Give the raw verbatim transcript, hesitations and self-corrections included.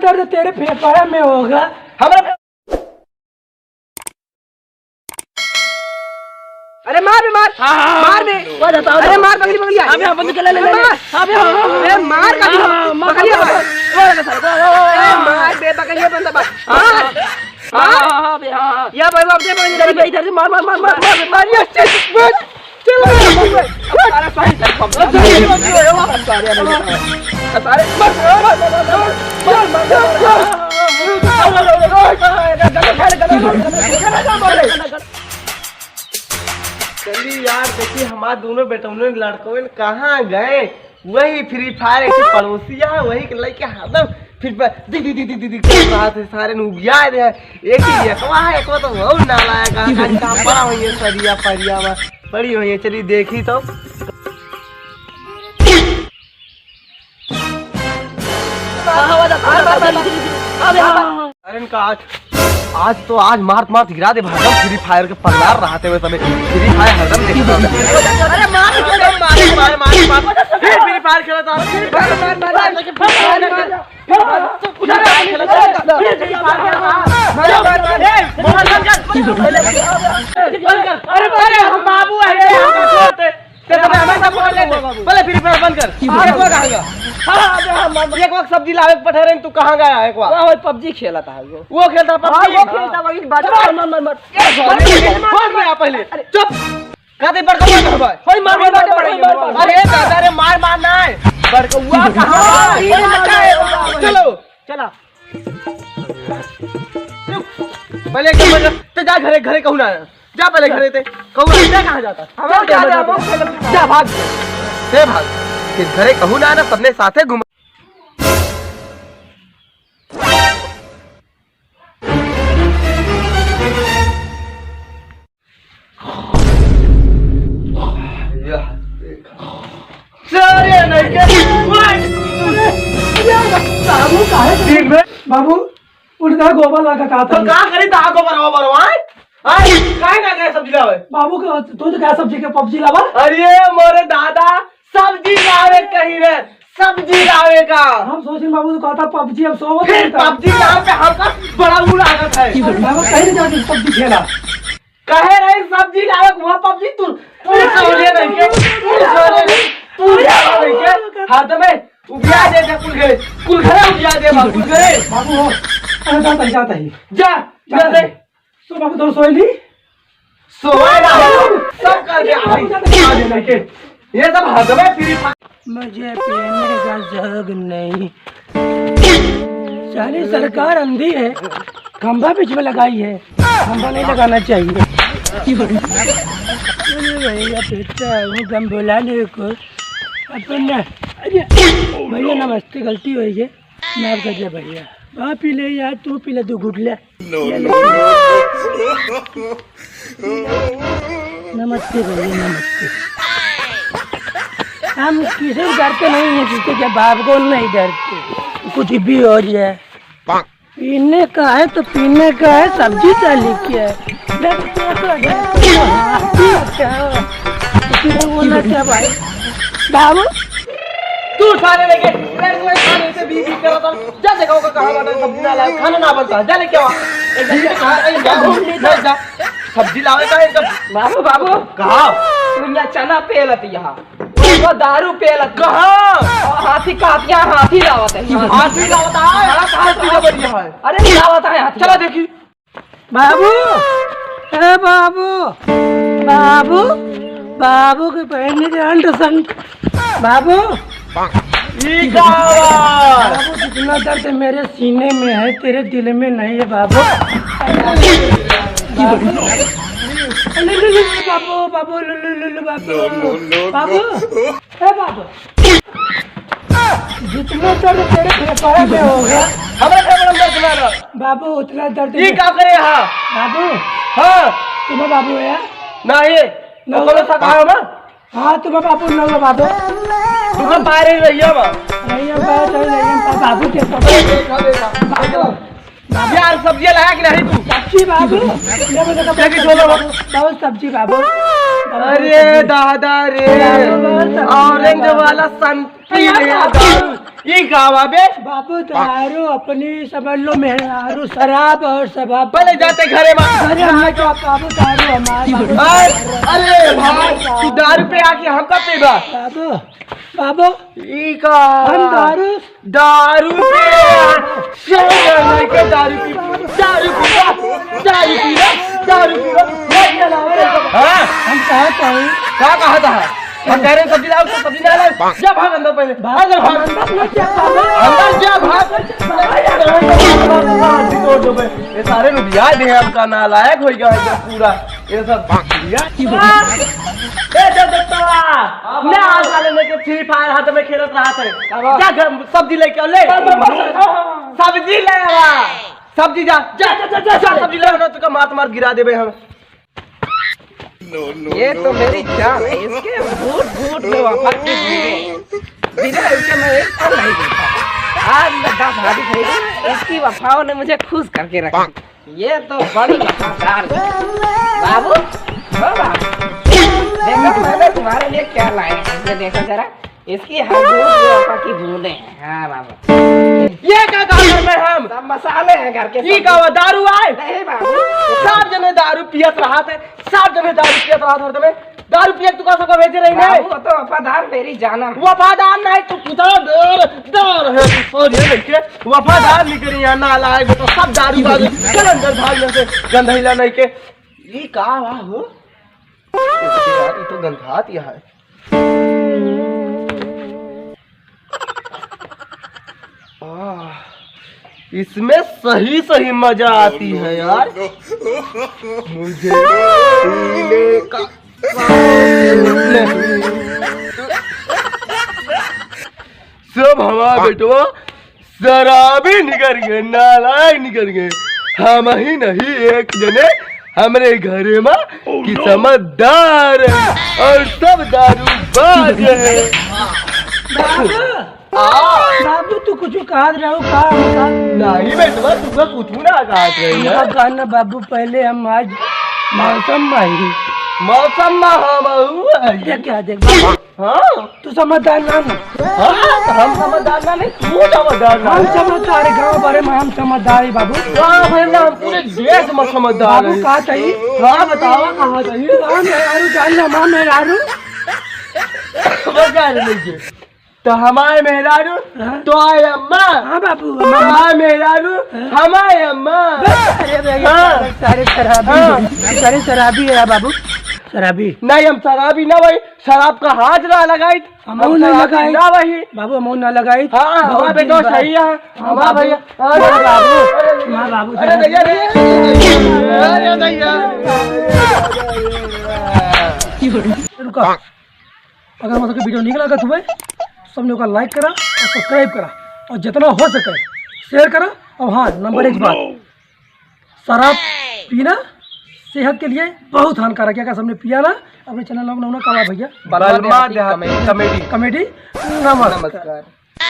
दर्द तेरे फेफड़े में होगा। हमरा अरे मार बे, मार। हाँ, हाँ, हाँ। मार बे। वो बताओ, अरे मार, बकरी, बकरी। हाँ, बे, हाँ, बंदूक चला, ले, ले, ले। मार। हाँ, बे, हाँ, हाँ। हाँ, बे, हाँ, हाँ, बकरी, हाँ, बकरी। हाँ, हाँ, हाँ। अरे मार बे, बकरी, बंदा मार। हाँ, हाँ, हाँ, बे, हाँ, हाँ। या भाई, बाप दे, बकरी, इधर, इधर, इधर, मार, मार, मार। मार, मार, मार। चलो, मार, मार। अरे, सारे, सारे, सारे, सारे, सारे, चली यार, देखी हमार दोनों बेटौने लड़कवन कहाँ गए? वही Free Fire एक पड़ोसिया है, वही के लइके हरदम Free Fire दी, दी, दी, दी, दी, दी कर रहा था, सारे ने उबिया दे है। एक ही एकवा है, एकवा तो बहुत नालायक है, कहाँ पड़ा हुई है, सरिया, फरिया में पड़ी हुई है। चलिए देखी तो। अरे इनका आज, आज तो आज मार मार गिरा दे भाई, Free Fire के पगला रहते हुए समय Free Fire हरदम देखते रहते। अरे मार, अरे मार, मार, मार, मार। फिर Free Fire खेलता, फिर मार, मार, मार, मार, मार, मार। उधर आ, खेलता, फिर Free Fire खेलता। मार, मार, मार। ए, मोबाइल बंद कर। बंद कर। अरे, अरे, हम बाबू हैं, हम बाबू हैं। ते तो हमें सब बोल लेते। पहले Free Fire बंद कर। ये को कहाँ गया? हाँ, हाँ, हाँ, हाँ, हाँ। एक वक्त सब्जी लावे के पठे रहे, तू कहाँ गया एक वक्त? वहाँ वही PUBG खेला था वो। वो खेलता हाँ, PUBG? वो खेलता वही बात। मार, मार, मार, मार। ये साले, मार, मार, मार, मार। पहले। अरे। चुप। कहते बड़का मत हो भाई। होई मार, मार, मार, मार, मार, मार। अरे दादा रे, मार, मार ना है। बड़कौआ कहाँ है? होई मार, मार, मार, मार। चलो। चला। पहले एक काम कर, ते जा घरे, घरे कहूँ ना। जा पहले घरे ते। कहूँ ना, ते कहाँ जाता? हम जा, जा, जा, जा, जा, जा, भाग। ते भाग। फिर घरे कहूँ ना, ना सबने साथे घूम। सारे नहीं के। बाबू, काहे दिन में? बाबू, उल्टा गोबर लगा का तो था। का करी ता गोबर, गोबर, आय? आय, काहे ना गए सब्जी लावे? बाबू, का, तू तो क्या सब्जी के PUBG लावा? अरे मोरे दादा, सब्जी लावे कहीं रे, सब्जी लावे का। हम सोचिन बाबू तो कहता PUBG, अब सोवत फिर रहता। PUBG नाम पे हमका बड़ा वो लागत है। बाबू, कहीं नहीं जाके PUBG खेला। कहे रही सब्जी लावे, वहाँ PUBG तू, तू सोले नहीं के, तू सोले नहीं, तू सोले नहीं के, हाथ में उबिया दे दे कुल घरे, कुल घरे उबिया दे बा, कुल घरे। बाबू हो, अरे जाता ही, जाता ही। जा, जा दे। तो बाबू तो सोई ली? सोए ना हो, सब कर दे, आई, आ दे नहीं के। ये सब हाथ में Free Fire। मुझे पीने का शौक नहीं। सारी सरकार अंधी है, खंभा बीच में लगाई है, खंभा नहीं लगाना चाहिए। अरे भैया, पीता हूँ, गम भुलाने को अपन। अरे भैया, नमस्ते, गलती हो गई, माफ कर दे भैया। हाँ, पी ले यार, तू पी ले, दो घूट ले। नमस्ते भैया, नमस्ते। हम किसी से डरते नहीं हैं, किसी के बाप को नहीं डरते, कुछ भी हो जाए। पीने का है तो पीने का है, सब्जी का लेके है। डरते तो है, अच्छा, किसी को बोलना क्या भाई? बाबू, तू सारे लेके रेलवे खाने से भी, भी करा था। जा देखा होगा कहाँ बाटे सब्जी ना लाए, खाना ना बनता है। जा लेके आओ। एक जल्दी से कहाँ कहीं जा, जा, जा। सब्जी लावे का एकदम। बाबू, बाबू। कहाँ? तू यहाँ चना पेलत यहाँ। वो दारू पेलत। कहाँ? हाथी कातिया, हाथी लावत है। हाथी लावत है? हाँ, हाथी का बढ़िया है। अरे, लावत है हाथी। चला देखी। बाबू, ए बाबू, बाबू, बाबू के बहन के अंड संग, बाबू। ई का आवाज? बाबू, जितना दर्द मेरे सीने में है, तेरे दिल में नहीं है बाबू। बाबू, ले, ले, ले, ले, बाबू, बाबू, ले, ले, ले, ले, बाबू। बाबू, ए बाबू, जितना दर्द तेरे फेफड़े में होगा। हमरा फेफड़ा में दर्द ना ना। बाबू, उतना दर्द ये में का करे यहाँ? बाबू। हाँ। तुम्हें बाबू है? ना ये। ना। तो बोलो सा कहा ना? हाँ, तुम्हें बाबू ना लो बाबू। तुम्हें बाहर ही रहिए बा। रहिए बा, चल रहिए बा, बाबू के साथ। देखा, देखा। बाबू। यार, सब्जियां लाया कि नहीं तू? सब्जी बाबू, ये मुझे तो लेके चलो बाबू। बहुत सब्जी बाबू। अरे दादा रे, बाबू, बहुत सब्जी ऑरेंज बाबू। वाला संतरी ले आ दारू। ई का बा बे? बाबू, दारू अपनी समझ लो, मेहरारू शराब और शबाब। पहले जाते घरे में। अरे, हम क्या बाबू, दारू हमार बाबू। अरे, अरे भाई, तू दारू पे आके हमका पेबा? बाबू, बाबू, ई का? हम दारू दारू पे, शहर में के दारू पी, दारू पीबा, दारू पीबा, दारू पीबा। हाँ? हम कहा था? का कहा था? हम कह रहे हैं सब्जी लाओ, तो सब्जी ना लाओ। जा भाग अंदर पहले। बाबू, अंदर भाग। अंदर क्या बाबू? अंदर जा भाग। ये सारे लोग याद है, हमका नालायक हो गया है पूरा। ये सब भैया। ए, जब देखता ना, आज वाले लेके Free Fire हाथ में खेलत रहा थे। का बा? जा घर सब्जी लेके आओ, ले। सब्जी ले आवा। सब्जी जा। जा, जा, जा, जा, जा। सब्जी ले आओ, ना तो का मार मार गिरा देबे हम। ये तो मेरी जान है, इसके भूत भूत में वफा की भूत है। बिना इसके मैं एक पल नहीं जीता। आज मैं दस हाथी खरीदूँ, इसकी वफाओं ने मुझे खुश करके रखा। ये तो बड़ी वफादार है। बाबू, ओ बाबू, देखो मैंने तुम्हारे लिए क्या लाया है, इसमें देखो जरा, इसकी हर बूंद जो आपा की बूंदें हैं। हाँ बाबू। ये का काम कर रहे हैं हम? सब मसाले हैं घर के, ये सब। का हुआ, दारू आए? नहीं बाबू। सात जने दारू पियत रहा थे, सात जने दारू पियत रहा था में। दारू पिए तू का सबका भेजे रही नहीं? बाबू, वो तो वफादार मेरी जानम। वफादार नहीं, तू कितना डर, डर है तू, सॉरी है लड़के। वफादार निकली यहाँ, नालायक, वो तो सब दारू बाजू, चल अंदर भाग यहाँ से, गंधैला नहीं के। ये का हुआ हो? यार, ये तो गंधात यहाँ है। आह, इसमें सही सही मजा आती है यार। मुझे पीने का सब हमारा बेटवा शराबी निकल गए, नालायक निकल गए। हम ही नहीं एक जने हमरे घरे में कि समझदार है और सब दारू बाज है। बाबू, आ। बाबू, तू कुछ कहत रहो का? नहीं बेटवा, तुमका कुछ ना कहत रही है। कहना बाबू, पहले हम आज मौसम में ही। मौसम में हम हऊ है। देख क्या देख बाबू। हाँ। तू समझदार ना ना। हाँ, हम समझदार ना नहीं, तू समझदार ना हम है। समझदार है, गाँव बारे में हम समझदार है बाबू। गाँव भर में हम पूरे देश में समझदार बाबू है। कहाँ चाहिए? हाँ, बतावा कहाँ चाहिए? हाँ, मेहरारू जान ला, माँ मेहरारू। बस जान लीजिए। तो हमारे मेहरारू, हाँ? तो आए अम्मा। हाँ बाबू, तो अम्मा। हमारे मेहरारू, हाँ? हमारे अम्मा। बस, अरे भैया, हाँ। सारे, सारे शराबी, हाँ। सारे शराबी है बाबू, शराबी। नहीं, हम शराबी ना भाई, शराब का हाथ ना लगाई। हम हम नहीं शराबी लगाई। ना भाई। बाबू, हम ना लगाई। हाँ, बहुत हमारे दिन बेटा बाद। सही है। हाँ, हमारे बाबू। भैया। अरे, हाँ, बाबू। अरे भैया रे। अरे भैया। रुका। अगर हमारे सबके video नीक लागत हुए, तो सबने ओका like करा और subscribe करा और जितना हो सके share करा। और हाँ, नंबर एक बात, शराब पीना सेहत के लिए बहुत हानिकारक है। अगर सबने पिया ना, अपने channel नाम ना का भैया? बलमा देहाती comedy। Comedy। Comedy। नमस्कार। नमस्कार।